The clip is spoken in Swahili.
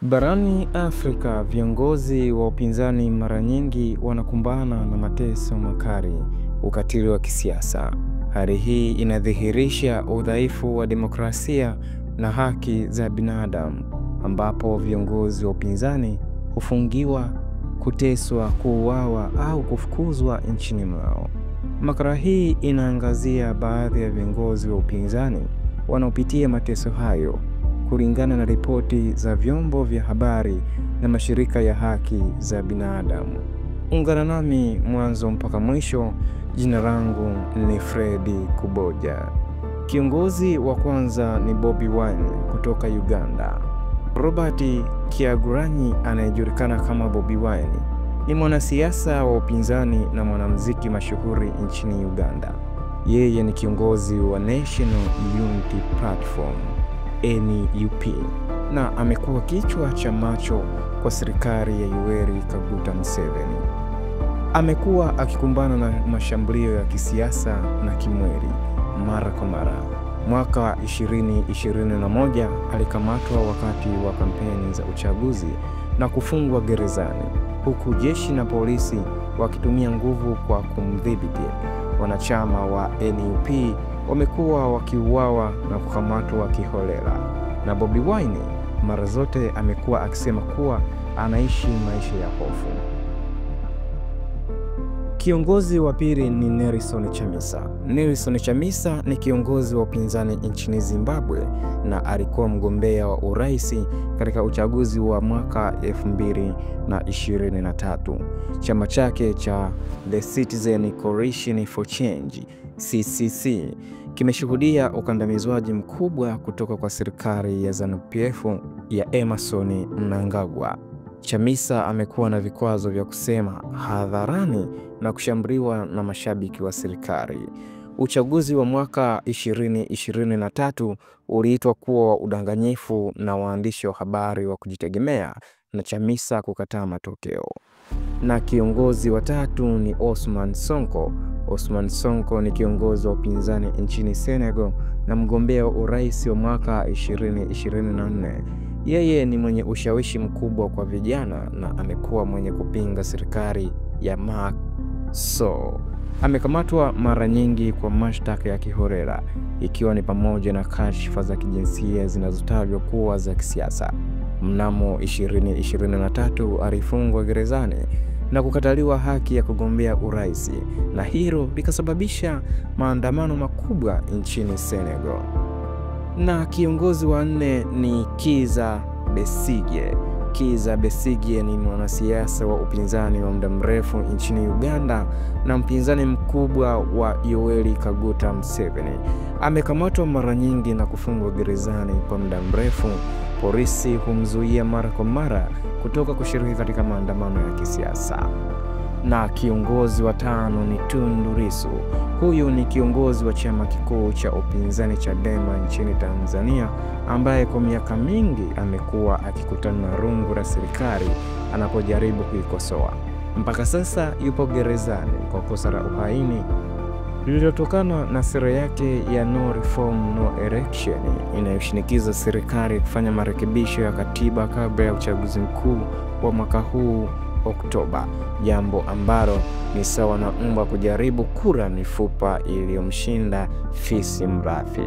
Barani Afrika, viongozi wa upinzani mara nyingi wanakumbana na mateso makali, ukatili wa kisiasa. Hali hii inadhihirisha udhaifu wa demokrasia na haki za binadamu, ambapo viongozi wa upinzani hufungiwa, kuteswa, kuuawa au kufukuzwa nchini mwao. Makala hii inaangazia baadhi ya viongozi wa upinzani wanaopitia mateso hayo kulingana na ripoti za vyombo vya habari na mashirika ya haki za binadamu. Ungana nami mwanzo mpaka mwisho. Jina langu ni Fredi Kuboja. Kiongozi wa kwanza ni Bobi Wine kutoka Uganda. Robert Kyagulanyi anayejulikana kama Bobi Wine ni mwanasiasa wa upinzani na mwanamuziki mashuhuri nchini Uganda. Yeye ni kiongozi wa National Unity Platform NUP na amekuwa kichwa cha macho kwa serikali ya Yoweri Kaguta Museveni. Amekuwa akikumbana na mashambulio ya kisiasa na kimwili mara kwa mara. Mwaka 2021 alikamatwa wakati wa kampeni za uchaguzi na kufungwa gerezani, huku jeshi na polisi wakitumia nguvu kwa kumdhibiti. Wanachama wa NUP wamekuwa wakiuawa na kukamatwa kiholela, na Bobi Wine mara zote amekuwa akisema kuwa anaishi maisha ya hofu. Kiongozi wa pili ni Nelson Chamisa. Nelson Chamisa ni kiongozi wa upinzani nchini Zimbabwe na alikuwa mgombea wa urais katika uchaguzi wa mwaka 2023. Chama chake cha The Citizen Coalition for Change CCC kimeshuhudia ukandamizwaji mkubwa kutoka kwa serikali ya ZANU-PF ya Emmerson Mnangagwa. Chamisa amekuwa na vikwazo vya kusema hadharani na kushambuliwa na mashabiki wa serikali. Uchaguzi wa mwaka 2023 uliitwa kuwa udanganyifu na waandishi wa habari wa kujitegemea na Chamisa kukataa matokeo. Na kiongozi wa tatu ni Ousmane Sonko. Ousmane Sonko ni kiongozi wa upinzani nchini Senegal na mgombea wa urais wa mwaka 2024. Yeye ni mwenye ushawishi mkubwa kwa vijana na amekuwa mwenye kupinga serikali ya Macky Sall. Amekamatwa mara nyingi kwa mashtaka ya kiholela, ikiwa ni pamoja na kashfa za kijinsia zinazotajwa kuwa za kisiasa. Mnamo 2023 alifungwa gerezani na kukataliwa haki ya kugombea urais, na hilo likasababisha maandamano makubwa nchini Senegal. Na kiongozi wa nne ni Kizza Besigye. Kizza Besigye ni mwanasiasa wa upinzani wa muda mrefu nchini Uganda na mpinzani mkubwa wa Yoweri Kaguta Museveni. Amekamatwa mara nyingi na kufungwa gerezani kwa muda mrefu. Polisi humzuia mara kwa mara kutoka kushiriki katika maandamano ya kisiasa. Na kiongozi wa tano ni Tundu Lissu. Huyu ni kiongozi wa chama kikuu cha upinzani Chadema nchini Tanzania, ambaye kwa miaka mingi amekuwa akikutana na rungu la serikali anapojaribu kuikosoa. Mpaka sasa yupo gerezani kwa kosa la uhaini lililotokana na sera yake ya no reform no election inayoshinikiza serikali kufanya marekebisho ya katiba kabla ya uchaguzi mkuu wa mwaka huu Oktoba, jambo ambalo ni sawa na mbwa kujaribu kula mifupa iliyomshinda fisi mrafi.